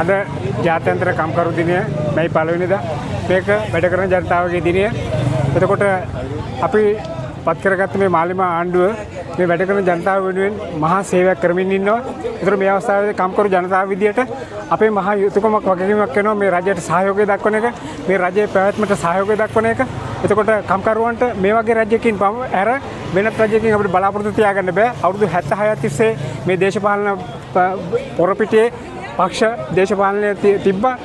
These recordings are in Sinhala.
අද ජාත්‍යන්තර කම්කරු දිනය මැයි පළවෙනිදා. මේක වැඩ කරන ජනතාවගේ දිනය. එතකොට අපි පත් කරගත්ත මේ මාලිමා ආණ්ඩුව මේ වැඩ කරන ජනතාව වෙනුවෙන් මහා සේවයක් කරමින් ඉන්නවා. ඒතර මේ අවස්ථාවේදී කම්කරු ජනතාව විදියට අපේ මහා යුතුයකමක් වගකීමක් වෙනවා මේ රජයට සහයෝගය දක්වන එක, මේ රජයේ පැවැත්මට සහයෝගය දක්වන එක. එතකොට කම්කරුවන්ට මේ වගේ රජයකින් ඇර වෙනත් රජයකින් අපිට බලාපොරොත්තු තියාගන්න බෑ. අවුරුදු 76 තිස්සේ මේ දේශපාලන පොරපිටියේ පක්ෂ දේශපාලනය තිබ්බා,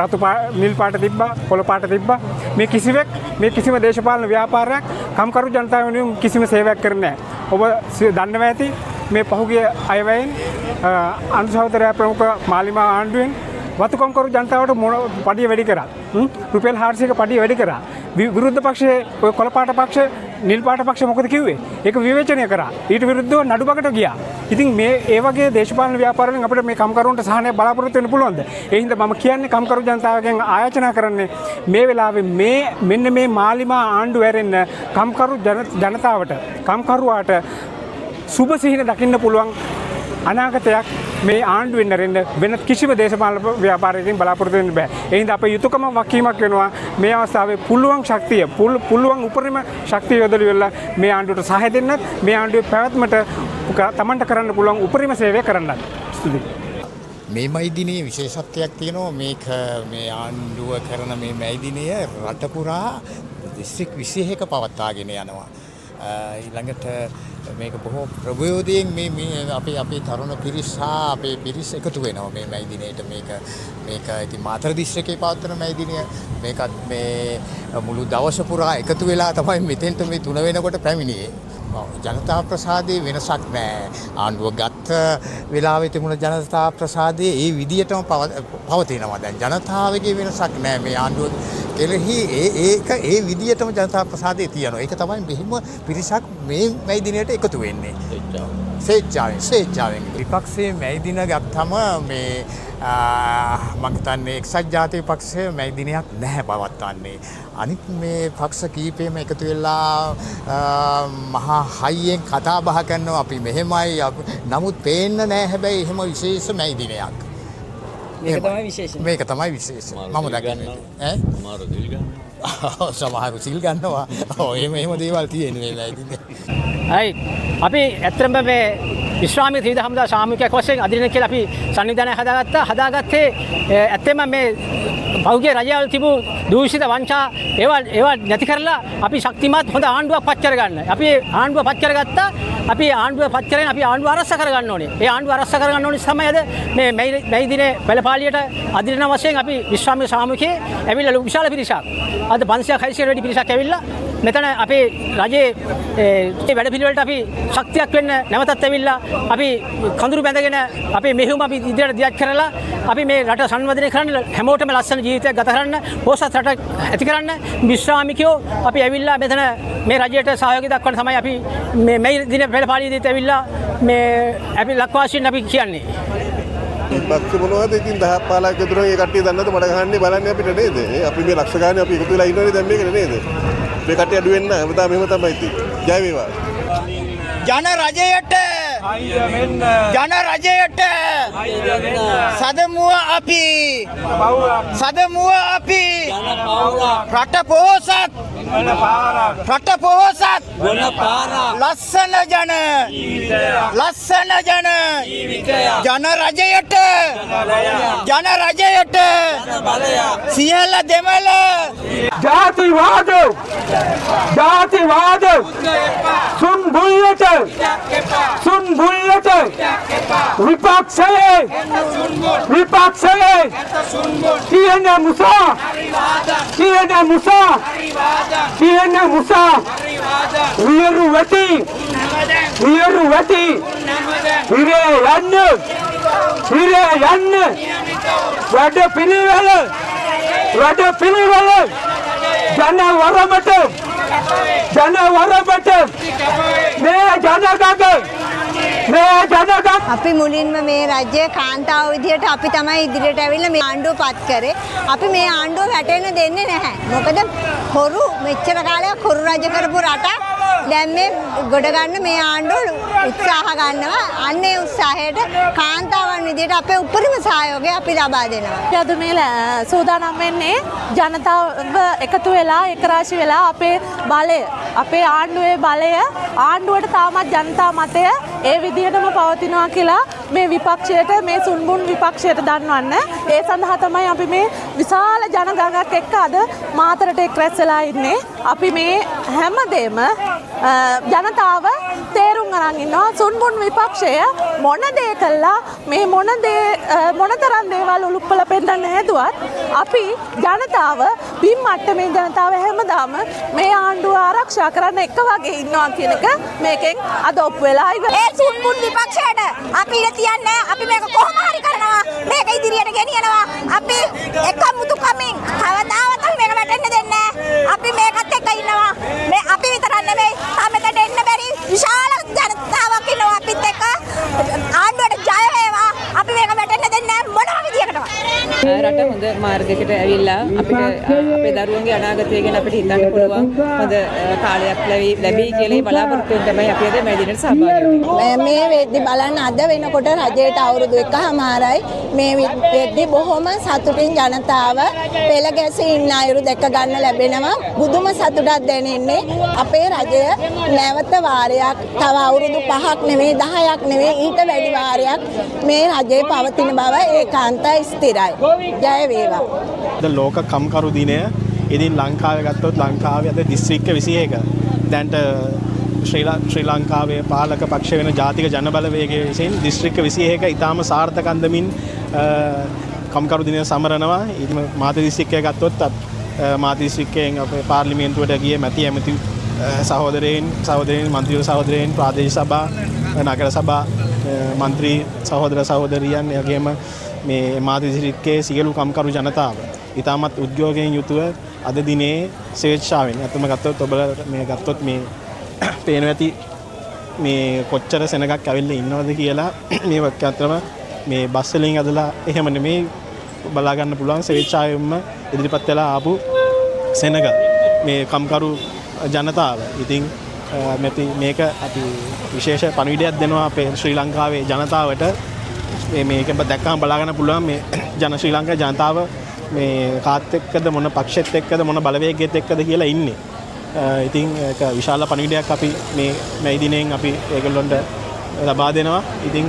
රතු නිල් පාට තිබ්බා, කොළ පාට තිබ්බා. මේ කිසිවෙක් මේ කිසිම දේශපාලන ව්‍යාපාරයක් කම්කරු ජනතාව වෙනුවෙන් කිසිම සේවයක් කරන්නේ නැහැ. ඔබ දන්නවා ඇති මේ පහුගිය අයවැයෙන් අනුසහෝදරයා ප්‍රමුඛ මාලිමා ආණ්ඩුවෙන් වතුකම්කරු ජනතාවට මොන පඩිය වැඩි කරා. රුපියල් 400ක පඩිය වැඩි කරා. විරුද්ධ පක්ෂයේ ඔය කොළ පාට පක්ෂ, නිල් පාට පක්ෂ මොකද කිව්වේ? ඒක විවේචනය කරා. ඊට විරුද්ධව නඩුබකට ගියා. ඉතින් මේ ඒ වගේ දේශපාලන ව්‍යාපාර වලින් අපිට මේ කම්කරුවන්ට සහනය බලාපොරොත්තු වෙන්න පුළුවන්ද? ඒ හින්දා මම කියන්නේ කම්කරු ජනතාවගෙන් ආයාචනා කරන්නේ මේ වෙලාවේ මේ මෙන්න මේ මාලිමා ආණ්ඩුව ඇරෙන්න කම්කරු ජනතාවට, කම්කරුවාට සුබ සිහින දකින්න පුළුවන් අනාගතයක් මේ ආණ්ඩුවෙන් ඇරෙන්න වෙන කිසිම දේශපාලන ව්‍යාපාරයකින් බලාපොරොත්තු වෙන්න බෑ. ඒ හින්දා අපේ යුතුයකම වගකීමක් වෙනවා මේ අවස්ථාවේ පුළුවන් ශක්තිය, පුළුවන් උපරිම ශක්තිය යොදලා ඉවරලා මේ ආණ්ඩුවට සහාය දෙන්නත්, මේ ආණ්ඩුවේ පැවැත්මට තමන්ට කරන්න පුළුවන් උපරිම සේවය කරන්නත්. ස්තුතියි. මේ මැයි දිනයේ විශේෂත්වයක් තියෙනවා. මේක මේ ආණ්ඩුව කරන මේ මැයි දිනය රට පුරා දිස්ත්‍රික් 21ක පවත්වාගෙන යනවා. ඊළඟට මේක බොහෝ ප්‍රබෝධයෙන් මේ මේ අපේ අපේ තරුණ පිරිස් හා අපේ පිරිස් එකතු වෙනවා මේ මැයි දිනයට. මේක මේක ඉතින් මාතර දිස්ත්‍රික්කයේ පවත්වන මැයි දිනය. මේකත් මේ මුළු දවස පුරා එකතු වෙලා තමයි මෙතෙන්ට මේ 3 වෙනකොට පැමිණියේ. ඔව්, ජනතා ප්‍රසාදයේ වෙනසක් නෑ. ආණ්ඩුව ගත්ත වෙලාවේ තිබුණ ජනතා ප්‍රසාදයේ ඒ විදියටම පවතිනවා. දැන් ජනතාවගේ වෙනසක් නෑ මේ ආණ්ඩුව කෙරෙහි. ඒ ඒක ඒ විදියටම ජනතා ප්‍රසාදයේ තියෙනවා. ඒක තමයි මෙහිම පිරිසක් මේ මැයි දිනයට එකතු වෙන්නේ. ස්වේච්ඡාවෙන් ස්වේච්ඡාවෙන්. විපක්ෂයේ මැයි දින ගත්තම මේ මං හිතන්නේ එක්සත් ජාතික පක්ෂය මැයි දිනයක් නැහැ පවත්වන්නේ. අනිත් මේ පක්ෂ කීපෙම එකතු වෙලා මහා හයියෙන් කතා බහ කරනවා අපි මෙහෙමයි නමුත් පේන්න නෑ හැබැයි එහෙම විශේෂ මැයි දිනයක්. මේක තමයි විශේෂ. මේක තමයි විශේෂ. මම දකින්නේ. ඈ? සමහර සිල් ගන්නවා. සමහරු සිල් ගන්නවා. ඔව්, එහෙම එහෙම දේවල් තියෙන්නේ මේ මැයි දිනේ. හරි. අපි ඇත්තටම මේ විශ්‍රාමික ත්‍රිවිධ හමුදා සාමූහිකයක් වශයෙන් අදින කියලා අපි සංවිධානය හදාගත්තා. හදාගත්තේ ඇත්තටම මේ පහුගිය රජවල තිබූ දූෂිත වංචා ඒවා ඒවා නැති කරලා අපි ශක්තිමත් හොඳ ආණ්ඩුවක් පත් කරගන්න. අපි ආණ්ඩුව පත් කරගත්තා. අපි ආණ්ඩුව පත් කරගෙන අපි ආණ්ඩුව ආරක්ෂා කරගන්න ඕනේ. ඒ ආණ්ඩුව ආරක්ෂා කරගන්න ඕනේ තමයි අද මේ මැයි මැයි දිනේ පෙළපාලියට අදින වශයෙන් අපි විශ්‍රාමික සාමූහිකයේ ඇවිල්ලා ලොකු විශාල පිරිසක්, අද 500ක් 600 වැඩි පිරිසක් ඇවිල්ලා මෙතන අපේ රජයේ ඒ වැඩපිළිවෙලට අපි ශක්තියක් වෙන්න නැවතත් ඇවිල්ලා අපි කඳුරු බැඳගෙන අපේ මෙහෙයුම අපි ඉදිරියට දියත් කරලා අපි මේ රට සංවර්ධනය කරන්න, හැමෝටම ලස්සන ජීවිතයක් ගත කරන්න, පොහොසත් රටක් ඇති කරන්න විශ්‍රාමිකයෝ අපි ඇවිල්ලා මෙතන මේ රජයට සහයෝගය දක්වන්න තමයි අපි මේ මේ දින පෙළපාලියේදීත් ඇවිල්ලා මේ අපි ලක්වාසීන් අපි කියන්නේ. විපක්ෂ මොනවද ඉතින් 10ක් 15ක් විතර ඒ කට්ටිය දන්නවද මඩ ගහන්නේ බලන්නේ අපිට නේද? ඒ අපි මේ ලක්ෂ ගානේ අපි එකතු වෙලා ඉන්නවනේ දැන් මේකනේ නේද? මේ කට්ටිය අඩු වෙන්න හැමදාම එහෙම තමයි ඉතින්. ජය වේවා. ජන රජයට, ජන රජයට සදමුව අපි, සදමුව අපි. රට පොහොසත්, රට පොහොසත්, ලස්සන ජන, ලස්සන ජන, ජන රජයට, ජන රජයට සියල්ල දෙමළ. ජාතිවාද, ජාතිවාද සුන් බුල්ලට, සුන් බුල්ලට. විපක්ෂයේ, විපක්ෂයේ කියන මුසා, කියන මුසා, කියන මුසා. වියරු වැටි, වියරු වැටි. හිරේ යන්න, හිරේ යන්න. වැඩ පිළිවෙල, වැඩ පිළිවෙල. ජන වරමට, ජන වරමට. මේ ජනගග, මේ ජනගග. අපි මුලින්ම මේ රජ්‍ය කාන්තාව විදිහට අපි තමයි ඉදිරියට ඇවිල්ලා මේ ආණ්ඩුව පත් කරේ. අපි මේ ආණ්ඩුව වැටෙන්න දෙන්නේ නැහැ. මොකද හොරු මෙච්චර කාලයක් හොරු රජ කරපු රටක්. දැන් මේ ගොඩ ගන්න මේ ආණ්ඩුව උත්සාහ ගන්නවා. අන්න ඒ උත්සාහයට කාන්තාවන් විදියට අපේ උපරිම සහයෝගය අපි ලබා දෙනවා. අද මේ සූදානම් වෙන්නේ ජනතාව එකතු වෙලා ඒකරාශි වෙලා අපේ බලය, අපේ ආණ්ඩුවේ බලය, ආණ්ඩුවට තාමත් ජනතා මතය ඒ විදිහටම පවතිනවා කියලා මේ විපක්ෂයට, මේ සුන්බුන් විපක්ෂයට දන්වන්න. ඒ සඳහා තමයි අපි මේ විශාල ජනගහනයක් එක්ක අද මාතරට එක් රැස් වෙලා ඉන්නේ. අපි මේ හැමදේම ජනතාව තේරුම් අරන් ඉන්නවා. සුන්බුන් විපක්ෂය මොන දේ කළා, මේ මොන දේ මොනතරම් දේවල් උලුප්පල පෙන්නන්න හැදුවත් අපි ජනතාව බිම් මට්ටමේ ජනතාව හැමදාම මේ ආණ්ඩුව ආරක්ෂා කරන්න එක වගේ ඉන්නවා කියන එක මේකෙන් අද ඔප්පු වෙලා ඉවරයි. ඒ සුන්බුන් විපක්ෂයට අපි ඉඩ තියන්නේ, අපි මේක කොහොම හරි කරනවා, මේක ඉදිරියට ගෙනියනවා. අපි එක මුතුකමින් කවදාවත් අපි මේක වැටෙන්න දෙන්නේ නැහැ. අපි මේකත් එක්ක ඉන්නවා. මේ අපි විතරක් නෙමෙයි, තා මෙතනට එන්න බැරි විශාල ජනතාවක් ඉන්නවා අපිත් එක්ක. ආණ්ඩුවට ජය වේවා. අපි මේක වැටෙන්න දෙන්නේ නැහැ මොනම විදියකටවත්. රට හොඳ මාර්ගයකට ඇවිල්ලා අපිට අපේ දරුවන්ගේ අනාගතය ගැන අපිට හිතන්න පුළුවන් හොඳ කාලයක් ලැබෙයි කියලා බලාපොරොත්තු වෙන තමයි අපි අද මේ දිනට සහභාගී වෙන්නේ. මේ වෙද්දි බලන්න අද වෙනකොට රජයට අවුරුදු 1.5යි. මේ වෙද්දි බොහොම සතුටින් ජනතාව පෙළ ගැසී ඉන්න අයුරු දැක ගන්න ලැබෙනවා. බුදුම සතුටක් දැනෙන්නේ අපේ රජය නැවත වාරයක් තව අවුරුදු 5ක් නෙමෙයි 10ක් නෙමෙයි ඊට වැඩි වාරයක් මේ රජයේ පවතින බව ඒකාන්තයි ස්ථිරයි. ජය වේවා. අද ලෝක කම්කරු දිනය. ඉතින් ලංකාවේ ගත්තොත් ලංකාවේ අද දිස්ත්‍රික්ක 21 දැන්ට ශ්‍රී ලංකාවේ පාලක පක්ෂ වෙන ජාතික ජනබලවේගය විසින් දිස්ත්‍රික්ක 21 ඉතාම සාර්ථක අන්දමින් කම්කරු දිනය සමරනවා. ඉතින් මාතෘ දිස්ත්‍රික්කය ගත්තොත් මාතෘ දිස්ත්‍රික්කයෙන් අපේ පාර්ලිමේන්තුවට ගිය මැති ඇමති සහෝදරයන්, මන්ත්‍රීවරු සහෝදරයන්, ප්‍රාදේශීය සභා, නගර සභා මන්ත්‍රී සහෝදර සහෝදරියන්, ඒ වගේම මේ මාතෘ දිස්ත්‍රික්කයේ සියලු කම්කරු ජනතාව ඉතාමත් උද්‍යෝගයෙන් යුතුව අද දිනේ ස්වේච්ඡාවෙන් අතම ගත්තොත් ඔබලා මේ ගත්තොත් මේ පේනවා ඇති මේ කොච්චර සෙනගක් ඇවිල්ලා ඉන්නවද කියලා. මේ අතරම මේ බස් වලින් ඇදලා එහෙම නෙමෙයි බලා ගන්න පුළුවන් ස්වේච්ඡාවෙන්ම ඉදිරිපත් වෙලා ආපු සෙනග මේ කම්කරු ජනතාව. ඉතින් මේක අපි විශේෂ පණිවිඩයක් දෙනවා අපේ ශ්‍රී ලංකාවේ ජනතාවට. මේක දැක්කම බලා ගන්න පුළුවන් මේ ශ්‍රී ලංකා ජනතාව මේ කාත් එක්කද මොන පක්ෂෙත් එක්කද මොන බලවේගයත් එක්කද කියලා ඉන්නේ. ඉතින් ඒක විශාල පණිවිඩයක් අපි මේ මැයි දිනයෙන් අපි ඒගොල්ලන්ට ලබා දෙනවා. ඉතින්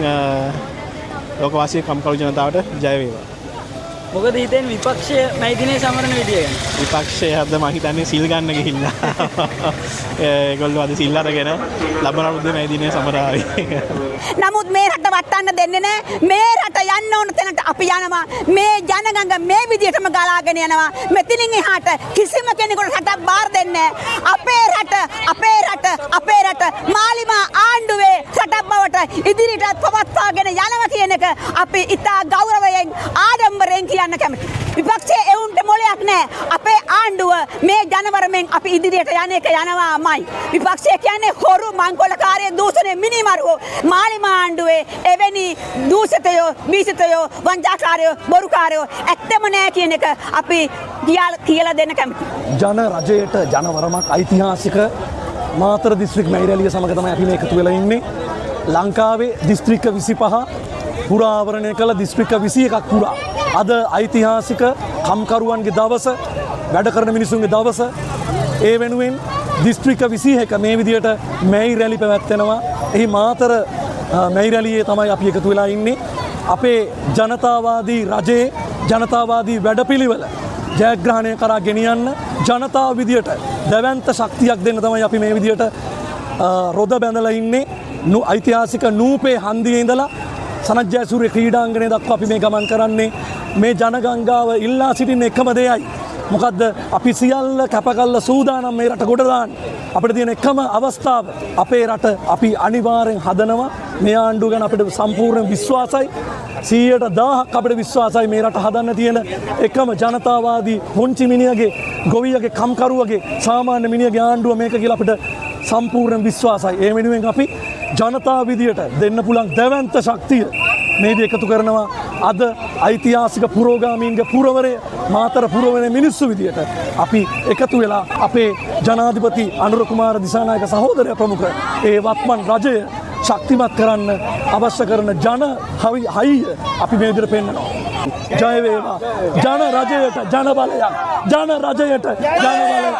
ලෝකවාසී කම්කරු ජනතාවට ජය වේවා. මොකද හිතෙන් විපක්ෂය මැයි දිනේ සමරන විදිය ගැන? විපක්ෂය අද මං හිතන්නේ සිල් ගන්න ගිහිල්ලා. ඒගොල්ලෝ අද සිල් අරගෙන ලබන අවුරුද්දේ මැයි දිනේ සමරාවි. නමුත් මේ රට වටන්න දෙන්නේ නැහැ. මේ රට යන්න ඕන තැනට අපි යනවා. මේ ජනගංග මේ විදියටම ගලාගෙන යනවා. මෙතනින් එහාට කිසිම කෙනෙකුට රටක් බාර දෙන්නේ නැහැ. අපේ රට, අපේ රට, අපේ රට මාලිමා ආණ්ඩුවේ රටක් බවට ඉදිරියටත් පවත්වාගෙන යනවා කියන එක අපි ඉතා ගෞරවයෙන් ආඩම්බරයෙන් කියන්න කැමතියි. විපක්ෂයේ එවුන්ට මොලයක් නැහැ. අපේ ආණ්ඩුව මේ ජනවරමෙන් අපි ඉදිරියට යන එක යනවාමයි. විපක්ෂය කියන්නේ හොරු, මංකොල්ලකාරයෝ, දූෂණය, මිනිමරුවෝ. මාලිමා ආණ්ඩුවේ එවැනි දූෂිතයෝ, බීසිතයෝ, වංචාකාරයෝ, බොරුකාරයෝ ඇත්තම නෑ කියන එක අපි කියලා දෙන්න කැමතියි. ජන රජයට ජනවරමක් ඓතිහාසික මාතර දිස්ත්‍රික් මැයි රැළිය සමග තමයි අපි මේ එකතු වෙලා ඉන්නේ. ලංකාවේ දිස්ත්‍රික්ක 25 පුරා ආවරණය කළ දිස්ත්‍රික්ක 21ක් පුරා අද ඓතිහාසික කම්කරුවන්ගේ දවස, වැඩ කරන මිනිසුන්ගේ දවස. ඒ වෙනුවෙන් දිස්ත්‍රික්ක 21 මේ විදියට මැයි රැලි පැවැත්වෙනවා. එහි මාතර මැයි රැළියේ තමයි අපි එකතු වෙලා ඉන්නේ. අපේ ජනතාවාදී රජයේ ජනතාවාදී වැඩපිළිවෙල ජයග්‍රහණය කරා ගෙනියන්න ජනතාව විදියට දැවැන්ත ශක්තියක් දෙන්න තමයි අපි මේ විදියට රොද බැඳලා ඉන්නේ. ඓතිහාසික නූපේ හන්දියේ ඉඳලා සනත් ජයසූරිය ක්‍රීඩාංගණය දක්වා අපි මේ ගමන් කරන්නේ. මේ ජනගංගාව ඉල්ලා සිටින එකම දෙයයි. මොකද්ද? අපි සියල්ල කැප කරලා සූදානම් මේ රට ගොඩ දාන්න. අපිට තියෙන එකම අවස්ථාව අපේ රට අපි අනිවාර්යෙන් හදනවා. මේ ආණ්ඩුව ගැන අපිට සම්පූර්ණ විශ්වාසයි. 100%ක් අපිට විශ්වාසයි මේ රට හදන්න තියෙන එකම ජනතාවාදී හොංචි මිනිහගේ, ගොවියගේ, කම්කරුවගේ, සාමාන්‍ය මිනිහගේ ආණ්ඩුව මේක කියලා අපිට සම්පූර්ණ විශ්වාසයි. ඒ වෙනුවෙන් අපි ජනතාව විදියට දෙන්න පුළුවන් දැවැන්ත ශක්තිය මේදී එකතු කරනවා. අද ඓතිහාසික පුරෝගාමීන්ගේ පුරවරය, මාතර පුරවරයේ මිනිස්සු විදියට අපි එකතු වෙලා අපේ ජනාධිපති අනුර කුමාර දිසානායක සහෝදරයා ප්‍රමුඛ ඒ වත්මන් රජය ශක්තිමත් කරන්න අවශ්‍ය කරන ජන හයිය අපි මේ විදිහට පෙන්නනවා. ජය වේවා ජන රජයට, ජන බලයක්, ජන රජයට ජන බලයක්.